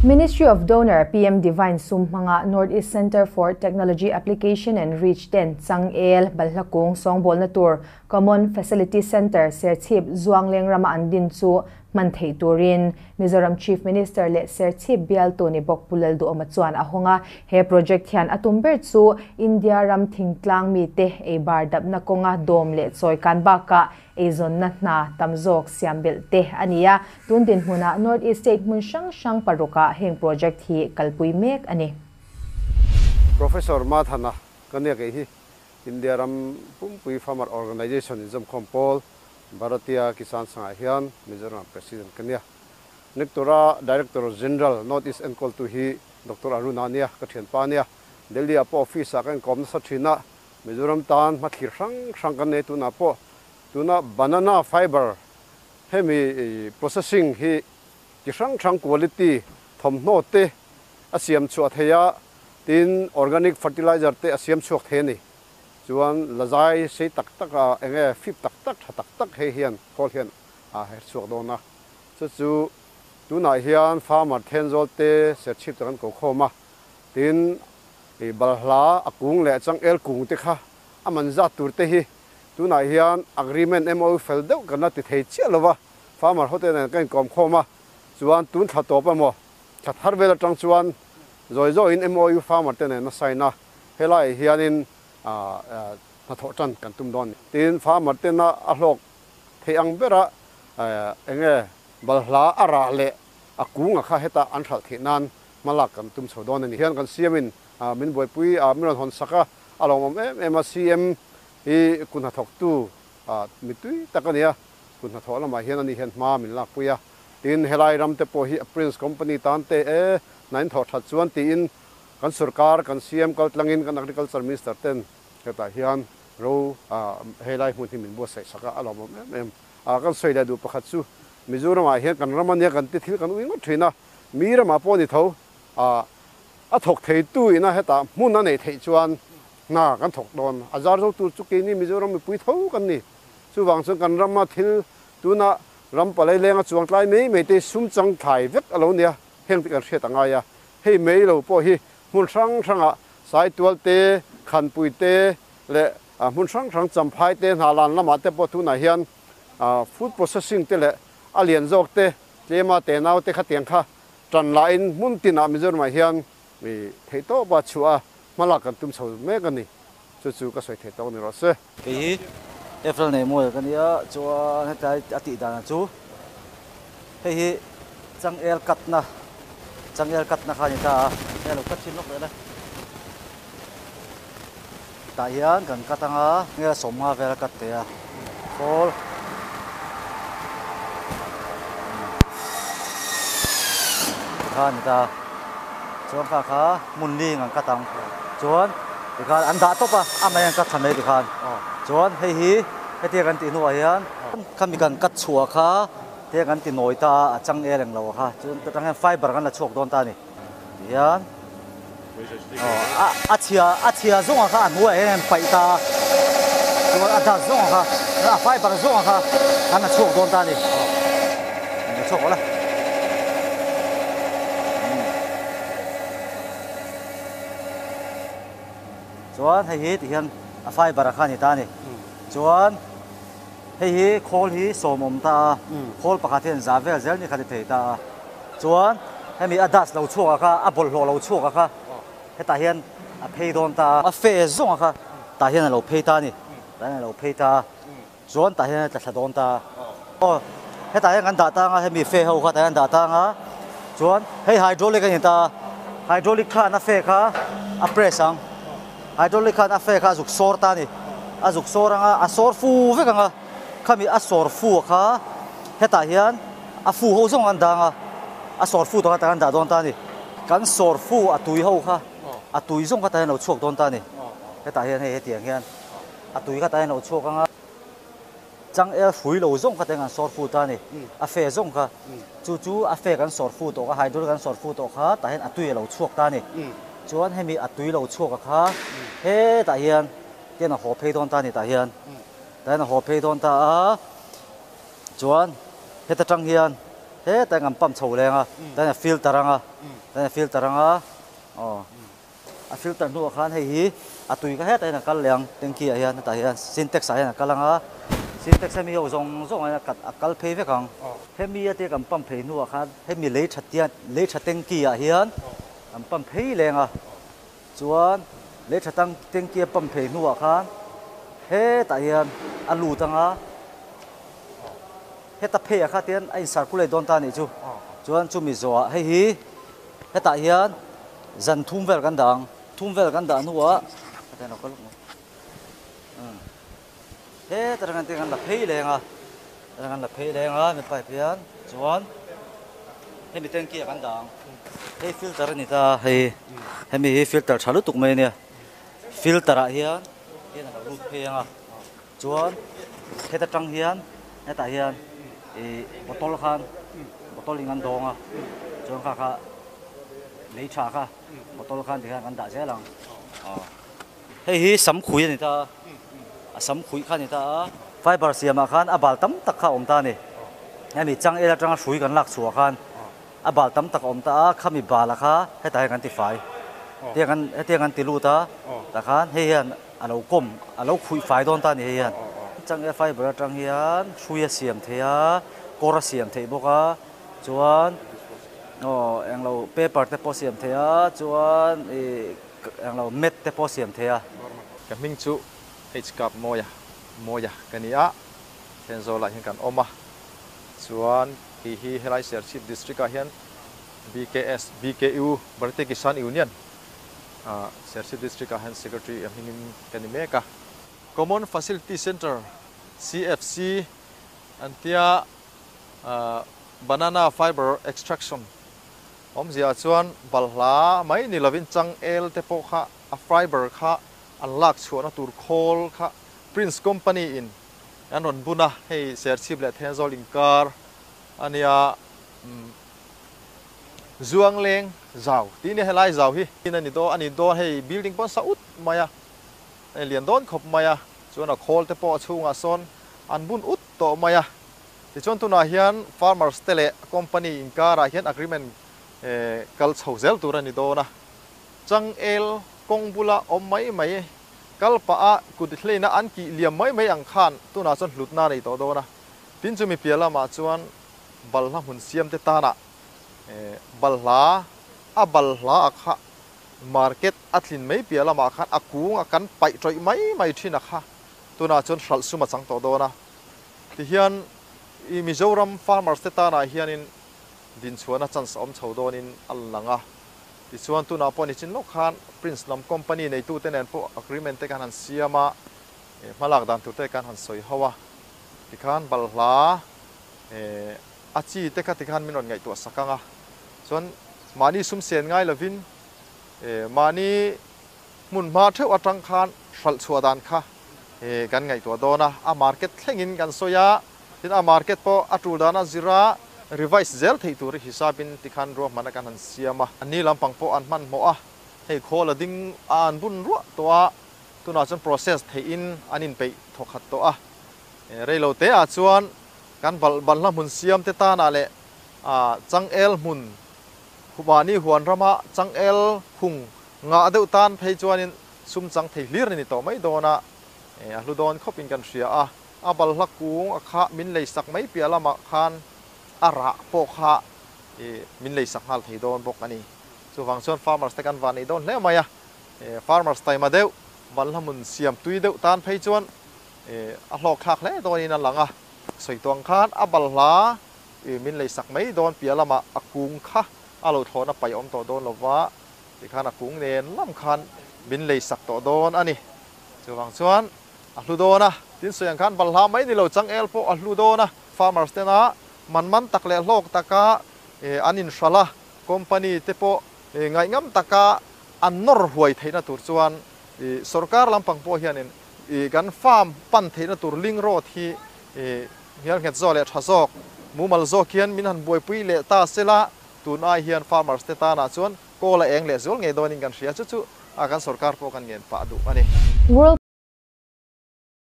Ministry of Donor PM Divine sum hmanga North East Centre for Technology Application and Reach ten changel balhla kung sawngbawlna tur Common Facility Centre Serchhip Zuangleng rama an din chu hman theih turin Mizoram Chief Minister leh Serchhip bialtu ni bawk Pu Lalduhawma chuan a hawng a. He project hian a tum ber chu India ram thingtlang mite ei bar dapna kawnga dawm leh chawi kan bakah eizawnna hna tam zawk siam belh te a ni a. Tun dinhmunah North East State hmun hrang hrang parukah heng project hi kalpui mek a ni. Professor Mathana ka nia kei hi India ram pumpui Farmer Organization inzawmkhawm pawl Bharatiya Kisan Sangh-ah hian Mizoram President ka nia. Nectora Director General North East enkawltu hi Doctor Aruna a nia, ka thianpa a nia. Delhi-ah pawh office-ah ka inkawm nasa thin a, Mizoram tan hmathlir hrang hrang kan nei tunah pawh tuna banana fiber hemi processing hi chi hrang hrang quality thawmhnaw te a siam chhuah thei a, tin organic fertilizer te a siam chhuak thei a ni. Chuan lazai sei tak tak a enge fip tak tak tha tak tak hei hian khawl hian a her chhuak dawn a, chu chu tunah hian farmer thenzawl te serchhip te kan ko khawm a, tin I balhla a kung leh changel kung te kha a man zat tur te hi tunah hian agreement MOU fel deuh kan la ti thei chiah lo va, farmer hote nen ka inkawm khawm a, chuan tun thla tawp emaw thla thar vel atang chuan zawi zawiin MOU farmer te nen a sign a, helaiah hianin hnathawh tan kan tum dawn a ni. Tin, farmer tena a hlawk theih ang bera enge balhla a rah leh a kunga kha heta an hralh theih nan hma lak kan tum chho dawn a ni. Hian kan CM in min buaipui a, min rawn hawn sak a, a lawmawm em em a, CM hi kut hnathawktu mittui tak a ni a, kut hnathawh lamah hian ani hian hma min lakpui a, tin helai ram te pawh hi a Prince Company tan te e hna in thawh that chuan tiin kan sorkar kan CM kal tlangin kan Agriculture Minister ten hetah hian ro helai hmun hi min buatsaih sak a, a lawmawm em em a. Kan sawi leh duh pakhat chu Mizoramah hian kan ram ania kan ti thil kan ui ngawt thin a, Mi ramah pawh ni tho a, a thawk theitu ina hetah hmun a neih theih chuan hna kan thawk dawn. A zar zo tur chu keini Mizoram mipui tho kan ni. Chuvang chuan kan rama thil tuna ram palai lenga chuang tlai mai mai te sum chang thlai vek a lo nia, heng te kan hriat a ngai a. Hei mai lo pawh hi hmun hrang hrangah Saitual te, Khanpui te leh hmun hrang hrang Champhai te, Hnalan lamah te pawh tunah hian food processing te leh a lian zawk te Tlema te naute khatiang kha tan lahin hmun tinah Mizoramah hian mi theihtawpa chhuah a hmalak kan tum chho mek a ni. Chu chu ka sawi thei tawk ni rawh se. Kei hi April nei mawi ka nia chuan hetlai a tih dan chu hei hi changel katna changel katna kha a ni ta a, hei a lo cut thin lawk leh la tah hian kan cut anga nge 50 vel a cut teh a khawl tikhan a ni ta chuan kha kha hmun ling an cut ang chuan tikhan an dah tawp a a mai an cut thla mai tikhan chuan hei hi hetia kan tih hnuah hian khami kan cut chhuah kha te kan ti nawi ta a a chang el englo kha chuan ta tang hian fiber kan la chhuak dawn ta a ni. Tihian aw a chhia a chhia zawnga kha a hnuaiah hian an paih ta a, chuan a dust zawnga kha a fiber zawnga kha an la chhuak dawn ta a ni. An la chhuak awlh a. Chuan hei hi tihian a fiber kha a ni ta a ni. Chuan hei hi khawl hi sawmawm ta a, khawl pakhat hian za vel zel ni kha ti thei ta a. Chuan hemi a dust lo chhuak a kha, a bawlhhlawh lo chhuak a kha hetah hian a phei dawn ta a. A fe zawng a kha tah hian a lo phei ta a ni, tah hian a lo phei ta a, chuan tah hian a tla thla dawn ta a. Aw hetah hian kan dah tang a, hemi fe ho kha tah hian an dah tang a, chuan hei hydraulic a ni ta a, hydraulic khan a fe kha a press ang, hydraulic khan a fe kha a zuk sawr ta a ni, a zuk sawr ang a, a sawr fu vek ang a, khami a sawr fu a kha hetah hian. A fu ho zawng an dang a, a sawr fu tawh kha tak an dah dawn ta a ni. Kan sawr fu a tui ho kha, a tui zawng kha tah hian lo chhuak dawn ta a ni. Hetah hian hei hetiang hian a tui kha tah hian lo chhuak ang a, changel hrui lo zawng kha tah hian kan sawr fu ta a ni. A fe zawng kha, chu chu a fe kan sawr fu tawh kha, hydraulic kan sawr fu tawh kha tah hian a tui a lo chhuak ta a ni. Chuan hemi a tui lo chhuak a kha hetah hian tian a haw phei dawn ta a ni tah hian, tah hian a haw phei dawn ta a. Chuan heta tang hian Hetah hian kan pump chho leng a, tan a filter anga, tan a filter anga aw a filter hnuah khan hei hi a tui kha hetah hian a kal leh ang tanky ah hian hetah hian sintex ah hian a kal anga sintex hemi ho zawng zawng ah hian a kal phei vek ang. Hemi a tia kan pump phei hnuah khan hemi lei tha tian lei tha tanky ah hian kan pump phei leng a chuan lei tha tang tanky a pump phei hnuah khan hetah hian a lut anga. Heta pheiah kha tian a in circulate dawn ta anih chu. Chuan chumi zawhah hei hi hetah hian zan thum vel kan dah ang. Thum vel kan dah hnuah heta tang hian kan la phei leng a, heta kan la phei leng a mi pipe hian chuan hemi tanky ah kan dah ang. Hei filter a ni ta a, hei hemi hi filter tha lutuk mai a nia. Filter ah hian hian a lo lut phei ang a. Chuan heta tang hian hetah hian ih bottle khan bottle in an dawng a chuan kha kha lei tha kha bottle khan tikhian kan dah zel ang aw hei hi sam khui a ni ta a a sam khuih kha a ni ta a fiber siamah khan a bal tam tak kha a awm ta a ni hemi changel atanga hrui kan lak chhuah khan a bal tam tak a awm ta a khami bala kha hetah hian kan ti fai hetiang kan hetiang kan ti lut a tah khan hei hian a lo kawm a lo khuih fai dawn ta a ni hei hian changel fiber atang hian hrui a siam theih a kawr a siam theih bawk a chuan aw englo paper te pawh a siam theih a chuan ih englo mat te pawh a siam theih a. Ka hming chu H Kap Mawia Mawia ka ni a, Thenzawl ah hian kan awm a, chuan Hei hi helai Serchhip District ah hian BKS, BKU, Bharatiya Kisan Union, ah Serchhip District ah hian Secretary a hmingin ka ni mek a. Common Facility Centre, CFC, an tia Banana Fibre Extraction awmzia ah chuan balhla mai ni lovin changel te pawh kha a fibre kha an lak chhuahna tur khawl kha Prince Company in An rawn bun a, hei Serchhip leh Thenzawl inkar a nia, Zuangleng zau tih nia helai zau hi a ni dawn a ni dawn hei building pawn sa ut mai a, hei lian dawn khawp mai a, chuan a khawl te pawh a chhungah sawn an bun ut tawh mai a, tichuan tunah hian farmers te leh company inkarah hian agreement kal chho zel tur a ni dawn a, changel kawng bula awm mai mai Kal pah a kut hleina an kih liam mai mai ang khan tunah chuan hlutna a nei tawh dawn a. Tin chumi piah lamah chuan balhla hmun siam te tanah balhla a balhla a kha market a tlin mai piah lamah khan a kung a kan paih tawih mai mai thin a kha tunah chuan hralh sum a chang tawh dawn a. Tihian i Mizoram farmers te tanah hianin dinchhuahna chance a awm chho dawnin a lang a. Tichuan tunah pawh nichin lawk khan Prince lam company neitute nen pawh agreement te kan han siam a, hmalak dan tur te kan han sawi ho a, tikhan balhla a chi te kha tikhan min rawn ngaihtuah sak ang a, chuan mahni sum sen ngai lovin mahni hmun hma theuh atang khan hralh chhuah dan kha kan ngaihtuah dawn a, a market thlengin kan sawi a. Tin, a market pawh a tul dana zira revise zel theih tur hisapin tikhan ruahmanna kan han siam a. Anni lampang pawh an hmanhmawh a, hei khawl a ding a an bun ruah tawh a, tunah chuan process theihin an inpeih thawkhat tawh a. Reilo te ah chuan kan balh balhla hmun siam te tanah leh changel hmun mahni huan rama changel hung ngah deuh tan phei chuanin sum chang thei hlir a ni tawh mai dawn a, a hlu dawn khawpin kan hria a. A balhla kung a kha min lei sak mai piah lamah khan a rah pawh kha min lei sak nghal thei dawn bawk a ni. Chuvang chuan farmers te kan van nei dawn hle mai a, farmers taima deuh, balhla hmun siam tui deuh tan phei chuan a hlawk thlak hle dawnin a lang a. Sawi tuang khan a balhla min lei sak mai dawn piah lamah a kung kha a lo thlawhna paih awm tawh dawn lova, tikhan a kung nen lam khan min lei sak tawh dawn a ni. Chuvang chuan A hlu dawn a, tin sawi ang khan balhla mai ni lo changel pawh a hlu dawn a, farmers tena man man tak leh hlawk taka an inhralh a, company te pawh ngaihngam taka an nawr huai theihna tur chuan sorkar lampang pawh hianin kan farm pan theihna tur link road hi hnial nghet zawk leh tha zawk mumal zawk hian min han buaipui leh ta sela tun ai hian farmers te tanah chuan kawl a eng leh zual ngei dawnin kan hria chu chu kan sorkar pawh kan ngen pah duh a ni. World.